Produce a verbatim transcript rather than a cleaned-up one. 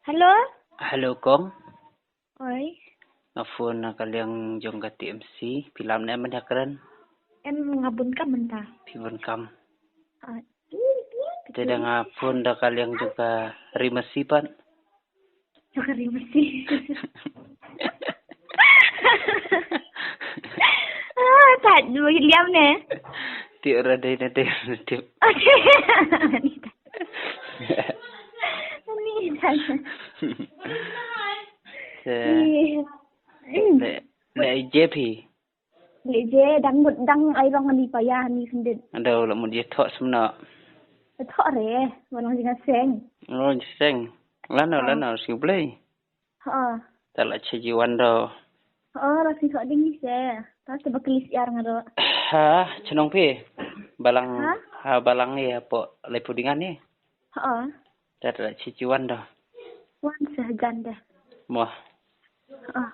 Hello? Hello, Kong. Oi. Nga phone na ka liang jong ka T M C. Phi lam ne mynta kren? Em, nga bun kam mynta. Phi bun kam. Ah, Te da nga phone da ka liang jong ka Ri Masi pat. Jong ka Ri Masi. Ah, tat, mo liam ne. Ti ora dei na dei na ti. Ni tat. Ni tat. Te Ni. le le je phi. Le je dang mut dang ai rong ni pa ya ni sendit. Ado la mut je thok semna. Thok re, wanang jinga seng. Lo je seng. Lano lano si blei. Ha. Ta la che ji wan do. Ha, la si thok ding ni se. Ta te baklis yar ngaro. Ha, chnong phi. Balang Ha? Ha, balang ni hapo lai pudingan ni. Ha. Ta la che ji wan do. Wan se hajan de. Mo. Ha.